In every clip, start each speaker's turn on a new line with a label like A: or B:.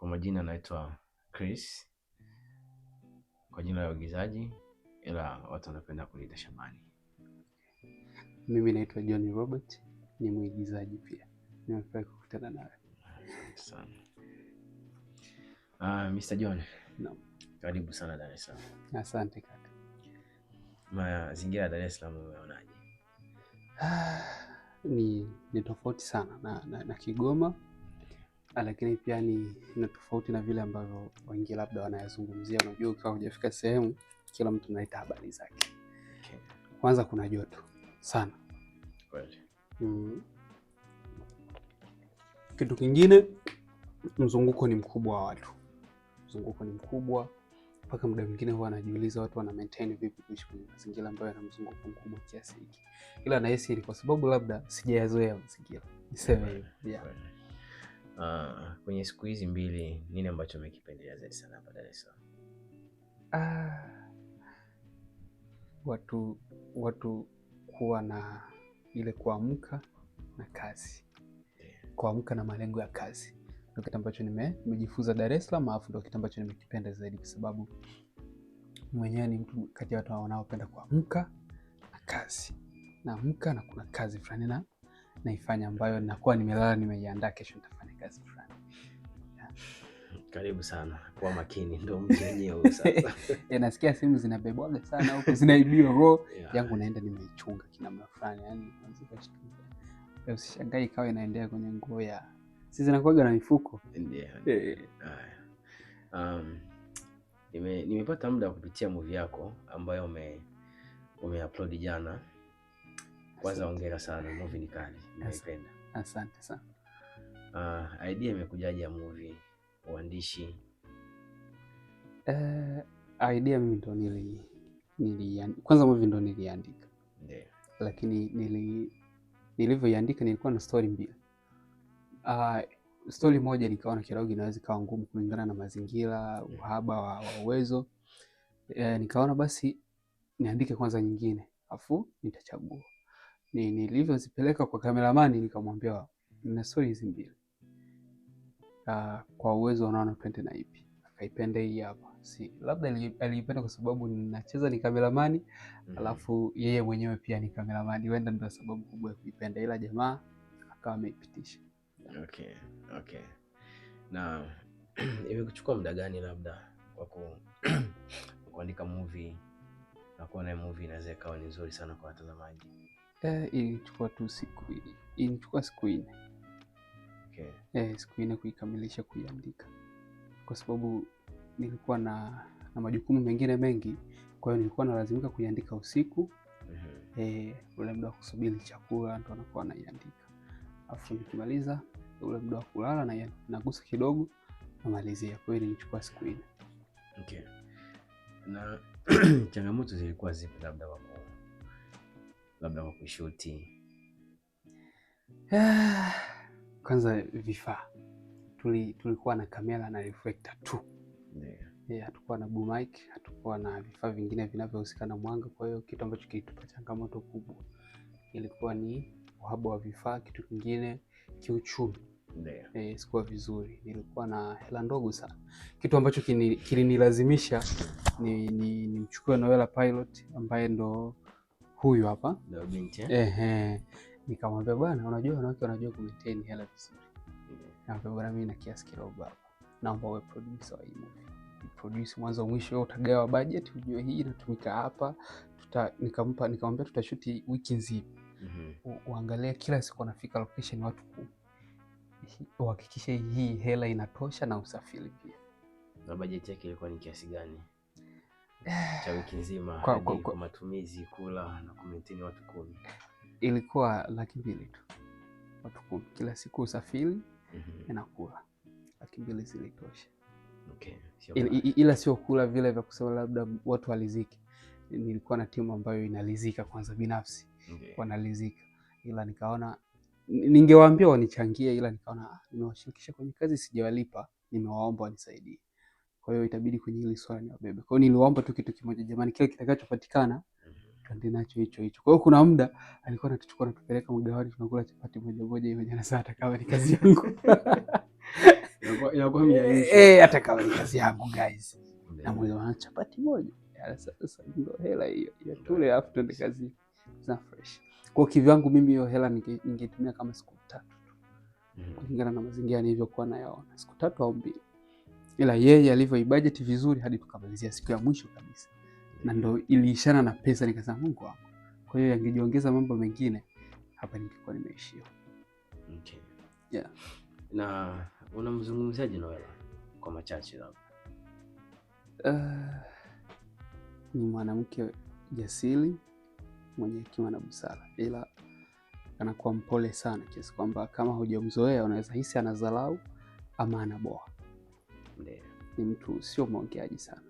A: Kwa majina naitwa Chris, kwa jina la uigizaji, ila watu wanapenda kuniita Shabani.
B: Mimi naitwa John Robert, ni mwigizaji pia. Nimefurahi kukutana nawe.
A: Asante sana. Mr. John.
B: Naam.
A: Karibu sana Dar es Salaam.
B: Asante kaka.
A: Mazingira ya Dar es Salaam umeonaje?
B: Ni tofauti sana na Kigoma, lakini pia ni tofauti na vile ambavyo wengi labda wanayazungumzia. Unajua, ukiwa hujafika sehemu, kila mtu analeta habari zake. Kwanza kuna joto sana.
A: Kweli.
B: Kitu kingine, mzunguko ni mkubwa wa watu, mzunguko ni mkubwa mpaka muda mwingine huwa anajiuliza watu wana maintain vipi kuishi kwenye mazingira ambayo yana mzunguko mkubwa kiasi hiki, ila nahisi ni kwa sababu labda sijayazoea mazingira, niseme hivyo, yeah.
A: Kwenye siku hizi mbili, nini ambacho umekipendelea zaidi sana hapa Dar es Salaam?
B: Watu kuwa na ile kuamka na kazi, kuamka na malengo ya kazi ndio kitu ambacho nimejifunza Dar es Salaam, alafu ndio kitu ambacho nimekipenda zaidi, kwa sababu mwenyewe ni mtu kati ya watu wanaopenda kuamka na kazi. Naamka na kuna kazi fulani na naifanya ambayo nakuwa nimelala nimeiandaa, kesho nitafanya kazi fulani. Yeah.
A: Karibu sana, kuwa makini ndio mji wenyewe sasa.
B: Nasikia simu zinabebwaga sana huko, zinaibiwa roho yangu naenda nimeichunga kinamna fulani, yani usishangae ikawa inaendea kwenye nguo ya sisi zinakuwaga na mifuko.
A: Ndio. Nimepata muda wa kupitia movie yako ambayo umeupload jana. Kwanza hongera sana, movie ni kali, nimeipenda.
B: Asante sana.
A: Idea imekujaje ya movie, uandishi?
B: Idea mimi ndo kwanza movie ndo niliandika.
A: Ndio.
B: Lakini nilivyoiandika nilikuwa na story mbili. Story moja nikaona kidogo inaweza ikawa ngumu kulingana na mazingira, uhaba wa uwezo. Nikaona basi niandike kwanza nyingine, afu nitachagua. Nilivyozipeleka kwa kameramani nikamwambia nina story hizi mbili. Kwa uwezo unaona twende na ipi? Akaipenda hii hapa. Si labda aliipenda kwa sababu ninacheza ni kameramani, alafu yeye mwenyewe pia ni kameramani, huenda ndio sababu kubwa ya kuipenda, ila jamaa akawa ameipitisha.
A: Okay. Na imekuchukua muda gani labda kwa kuandika movie na kuona movie inaweza ikawa ni nzuri sana kwa watazamaji?
B: Ilichukua tu ilichukua siku 4. Siku 4 kuikamilisha kuiandika, kwa sababu nilikuwa na majukumu mengine mengi, kwa hiyo nilikuwa nalazimika kuiandika usiku. Ule muda wa kusubiri chakula ndo nakuwa naiandika, afu nikimaliza ule muda wa kulala na nagusa kidogo namalizia. Kwa hiyo nilichukua siku 4.
A: Okay. Na changamoto zilikuwa zipi labda kwa kushuti?
B: Kwanza vifaa. Tulikuwa na kamera na reflector tu. Hatukuwa na boom mic, hatukuwa na vifaa vingine vinavyohusika na mwanga. Kwa hiyo kitu ambacho kilitupa changamoto kubwa ilikuwa ni uhaba wa vifaa. Kitu kingine kiuchumi. Sikuwa vizuri, nilikuwa na hela ndogo sana. Kitu ambacho kilinilazimisha nimchukue Noela Pilot ambaye ndo huyu hapa.
A: Ndio binti, eh?
B: Nikamwambia bwana, unajua wanawake wanajua ku maintain hela vizuri. Nikamwambia bwana, mimi na kiasi kidogo hapa, naomba uwe producer wa hii movie. Produce mwanzo mwisho, wewe utagawa budget, ujue hii inatumika hapa. Nikamwambia tutashuti wiki nzima. Uangalie kila siku wanafika location watu 10. Uhakikishe hii hela inatosha na usafiri pia.
A: Na bajeti yake ilikuwa ni kiasi gani? Cha wiki nzima hadi kwa matumizi, kula na kumaintain watu 10.
B: Ilikuwa 200,000 tu. Watu 10 kila siku usafiri na kula. 200,000 zilitosha.
A: Sio mbaya.
B: Ila sio kula vile vya kusema labda watu walizike. Nilikuwa na timu ambayo inalizika kwanza binafsi. Wanalizika. Ila nikaona ningewaambia wanichangie, ila nikaona nimewashirikisha kwenye kazi sijawalipa, nimewaomba wanisaidie. Kwa hiyo itabidi kwenye hili swala niwabebe. Kwa hiyo niliwaomba tu kitu kimoja, jamani, kile kitakachopatikana twende nacho hicho hicho. Kwa hiyo kuna muda alikuwa anatuchukua anatupeleka mgahawani tunakula chapati moja moja hiyo jana saa hata kama ni kazi yangu.
A: Inakuwa miaisho.
B: Eh, hata kama ni kazi yangu guys. Namuuliza chapati moja. Sasa ndo hela hiyo. Ya tule alafu tuende kazi. Za fresh. Kwa kivyangu mimi hiyo hela ningetumia kama siku 3 tu. Kulingana na mazingira nilivyokuwa nayaona. Siku 3 au 2. Ila yeye alivyoibudget vizuri hadi tukamalizia siku ya mwisho kabisa. Na ndo iliishana na pesa, nikasema Mungu wangu. Kwa hiyo yangejiongeza mambo mengine hapa ningekuwa nimeishiwa.
A: Okay.
B: Yeah.
A: Na unamzungumziaje Noela kwa machache labda?
B: Ni mwanamke jasiri mwenye hekima na busara, ila anakuwa mpole sana kiasi kwamba kama hujamzoea unaweza hisi anadharau ama anaboa.
A: Ndiyo.
B: Ni mtu sio mwongeaji sana.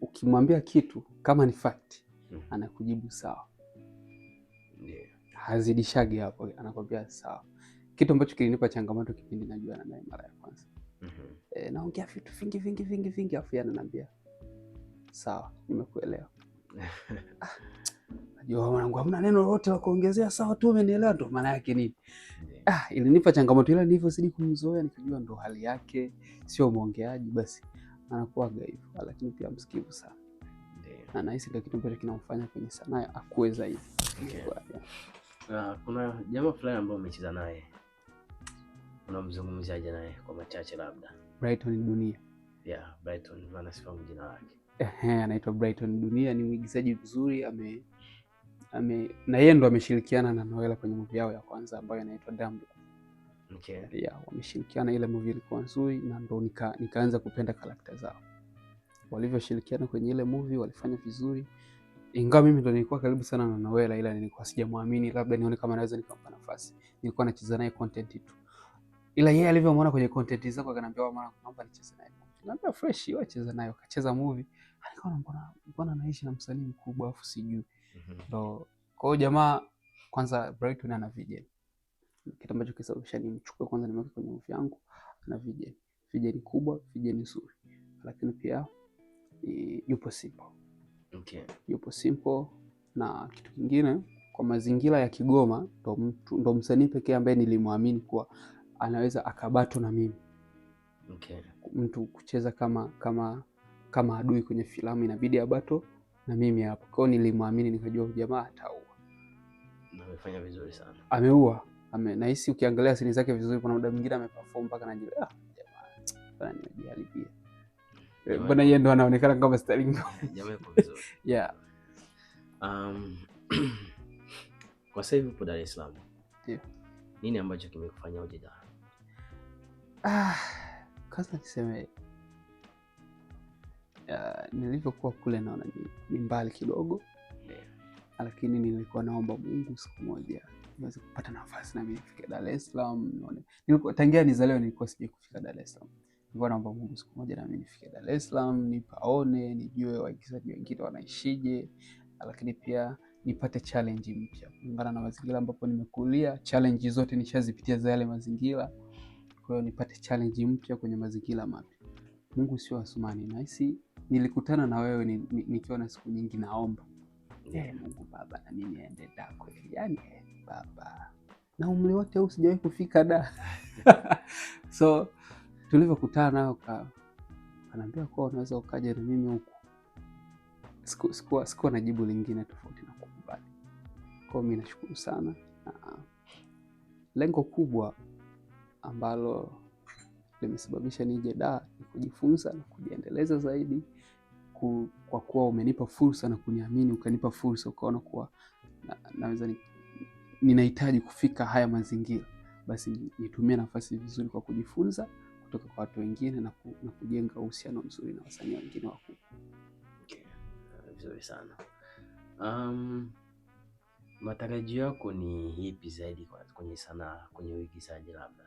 B: Ukimwambia kitu kama ni fact anakujibu sawa.
A: Ndiyo.
B: Hazidishagi hapo, anakwambia sawa. Kitu ambacho kilinipa changamoto kipindi najuana naye mara ya kwanza. Naongea vitu vingi vingi vingi vingi afu yeye ananiambia sawa, nimekuelewa. Najua mwanangu hamna neno lolote la kuongezea, sawa tu umenielewa, ndo maana yake nini? Ilinipa changamoto, ila nilivyozidi kumzoea nikajua ndo hali yake, sio mwongeaji basi anakuwa hivyo, lakini pia msikivu sana. Na nahisi ndio kitu ambacho kinamfanya kwenye sanaa akue zaidi.
A: Okay. Kuna jamaa fulani ambaye umecheza naye, unamzungumziaje naye kwa machache labda?
B: Brighton Dunia.
A: Yeah, Brighton, maana sifahamu jina lake.
B: Anaitwa Brighton Dunia, ni mwigizaji mzuri, na yeye ndo ameshirikiana na Noela kwenye movie yao ya kwanza ambayo inaitwa Damned.
A: Okay.
B: Yeah, wameshirikiana, ile movie ilikuwa nzuri na ndo nikaanza kupenda karakta zao. Walivyoshirikiana kwenye ile movie walifanya vizuri. Ingawa mimi ndo nilikuwa karibu sana na Noela, ila nilikuwa sijamwamini, labda nione kama naweza nikampa nafasi. Nilikuwa nacheza naye content tu. Ila yeye alivyomwona kwenye content zangu akaniambia, mwanangu naomba nicheze naye. Nikamwambia fresh, wewe cheza naye. Akacheza movie. Alikaona mbona anaishi na msanii mkubwa afu sijui. Ndo kwa hiyo jamaa kwanza Brighton ana vision. Kitu ambacho kisababisha nimchukue kwanza nimweke kwenye movie yangu, ana vision. Vision kubwa, vision nzuri. Lakini pia yupo simple.
A: Okay.
B: Yupo simple. Na kitu kingine kwa mazingira ya Kigoma ndo msanii pekee ambaye nilimwamini kuwa anaweza akabato na mimi.
A: Okay.
B: Mtu kucheza kama adui kwenye filamu inabidi abato na mimi hapo. Kwa hiyo nilimwamini nikajua jamaa ataua.
A: Na amefanya vizuri sana.
B: Ameua. Nahisi ukiangalia sini zake vizuri kuna muda mwingine ameperform mpaka najiuliza, jamaa bwana nimejiharibia. Mbona yeye ndo anaonekana kama Sterling.
A: Jamaa yuko vizuri.
B: Yeah.
A: Kwa sasa hivi upo Dar es Salaam.
B: Ndio.
A: Nini ambacho kimekufanya uje Dar?
B: Kwanza niseme nilivyokuwa kule naona ni mbali kidogo.
A: Yeah.
B: Lakini nilikuwa naomba Mungu siku moja niweze kupata nafasi na mimi nifike Dar es Salaam. Nilikuwa tangia nizaliwe nilikuwa sijai kufika Dar es Salaam. Nilikuwa naomba Mungu siku moja na mimi nifike Dar es Salaam, nipaone, nijue waigizaji wengine wanaishije, lakini pia nipate challenge mpya kulingana na mazingira ambapo nimekulia. Challenge zote nishazipitia za yale mazingira. Kwa hiyo nipate challenge mpya kwenye mazingira mapya. Mungu sio Asumani. Nahisi nilikutana na wewe nikiwa na siku nyingi naomba. Mungu Baba na mimi niende da kweli. Yaani Baba. Na umri wote huu sijawahi kufika da. So tulivyokutana ukaniambia kwa unaweza ukaja na mimi huku. Sikuwa na jibu lingine tofauti na kukubali. Kwa hiyo mimi nashukuru sana. Na lengo kubwa ambalo limesababisha nije da ni kujifunza na kujiendeleza zaidi, kwa kuwa umenipa fursa na kuniamini, ukanipa fursa ukaona kuwa naweza ninahitaji kufika haya mazingira, basi nitumie nafasi vizuri kwa kujifunza kutoka kwa watu wengine na kujenga uhusiano mzuri na wasanii wengine wakubwa.
A: Okay. Vizuri sana. Matarajio yako ni ipi zaidi kwenye sanaa, kwenye uigizaji labda?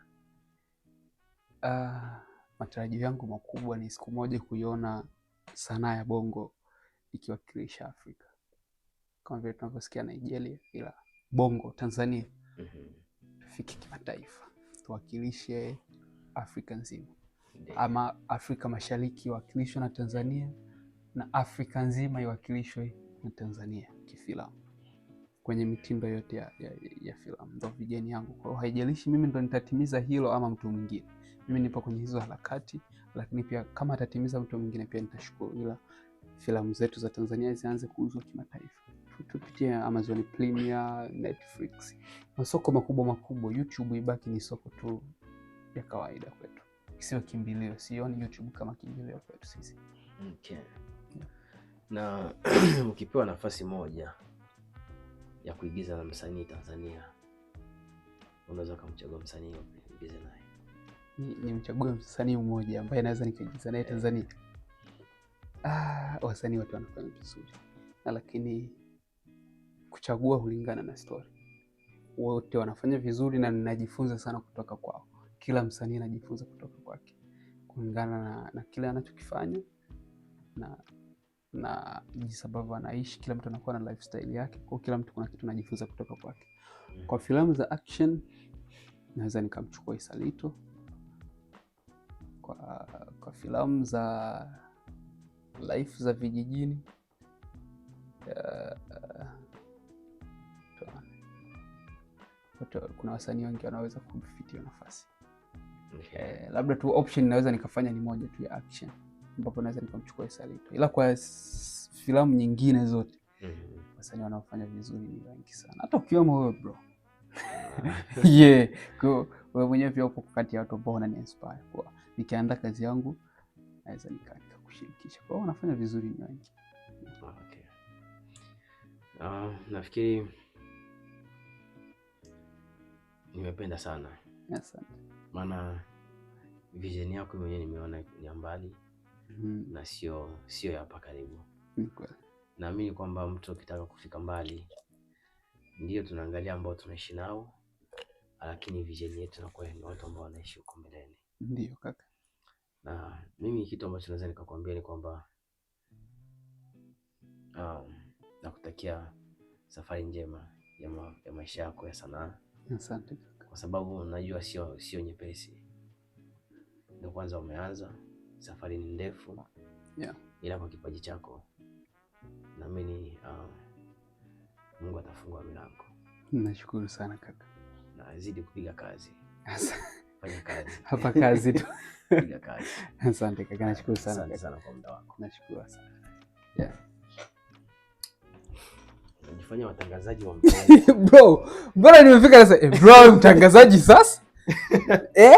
B: Matarajio yangu makubwa ni siku moja kuiona sanaa ya Bongo ikiwakilisha Afrika. Kama vile tunavyosikia Nigeria, ila Bongo Tanzania tufike kimataifa, tuwakilishe Afrika nzima. Ama Afrika Mashariki iwakilishwe na Tanzania na Afrika nzima iwakilishwe na Tanzania kifilamu. Kwenye mitindo yote ya filamu, ndo vision yangu. Kwa hiyo haijalishi mimi ndo nitatimiza hilo ama mtu mwingine, mimi nipo kwenye hizo harakati, lakini pia kama atatimiza mtu mwingine pia nitashukuru, ila filamu zetu za Tanzania zianze kuuzwa kimataifa, tupitie Amazon Premiere, Netflix, masoko makubwa makubwa. YouTube ibaki ni soko tu ya kawaida kwetu, isiwe kimbilio. Sioni YouTube kama kimbilio kwetu sisi.
A: Okay. Na ukipewa nafasi moja ya kuigiza na msanii Tanzania, unaweza ukamchagua msanii upi uigize naye?
B: Ni mchague msanii mmoja ambaye naweza nikaigiza naye Tanzania? Ah, wasanii wote wanafanya vizuri, na lakini kuchagua hulingana na story. Wote wanafanya vizuri na ninajifunza sana kutoka kwao. Kila msanii anajifunza kutoka kwake kulingana na kile anachokifanya na jinsi ambavyo anaishi. Kila mtu anakuwa na lifestyle yake, kwa kila mtu kuna kitu anajifunza kutoka kwake. Kwa filamu za action naweza nikamchukua Isalito. Kwa filamu za life za vijijini, kuna wasanii wengi wanaweza kufit hiyo nafasi. Labda tu option naweza nikafanya ni moja tu ya action ambapo naweza nikamchukua Isalito, ila kwa filamu nyingine zote wasanii wanaofanya vizuri ni wengi sana, hata ukiwemo wewe, bro. Yeah, kwa wewe mwenyewe pia upo kati ya watu ambao wanani inspire, kwa nikiandaa kazi yangu naweza nikakushirikisha. Kwa hiyo wanafanya vizuri ni wengi.
A: Okay. Nafikiri nimependa sana,
B: Asante.
A: Maana vision yako mwenyewe nimeona ni ya mbali na sio ya hapa karibu.
B: Ni kweli.
A: Naamini kwamba mtu akitaka kufika mbali, ndio tunaangalia ambao tunaishi nao, lakini vision yetu inakuwa ni watu ambao wanaishi huko mbeleni.
B: Ndio, kaka.
A: Na mimi kitu ambacho naweza nikakwambia ni kwamba nakutakia safari njema ya maisha yako ya sanaa,
B: Asante, kaka.
A: Kwa sababu najua sio nyepesi. Ndio kwanza umeanza, safari ni ndefu, ila kwa kipaji chako naamini Mungu atafungua milango.
B: Nashukuru sana, kaka.
A: Na zidi kupiga kazi, fanya kazi.
B: Hapa kazi tu.
A: Piga kazi.
B: Asante, kaka, nashukuru sana,
A: Asante
B: kaka.
A: Sana kwa muda wako.
B: Nashukuru sana. Yeah.
A: Unajifanya watangazaji wa mpenzi.
B: Bro, mbona nimefika sasa? Bro, mtangazaji sasa? Eh?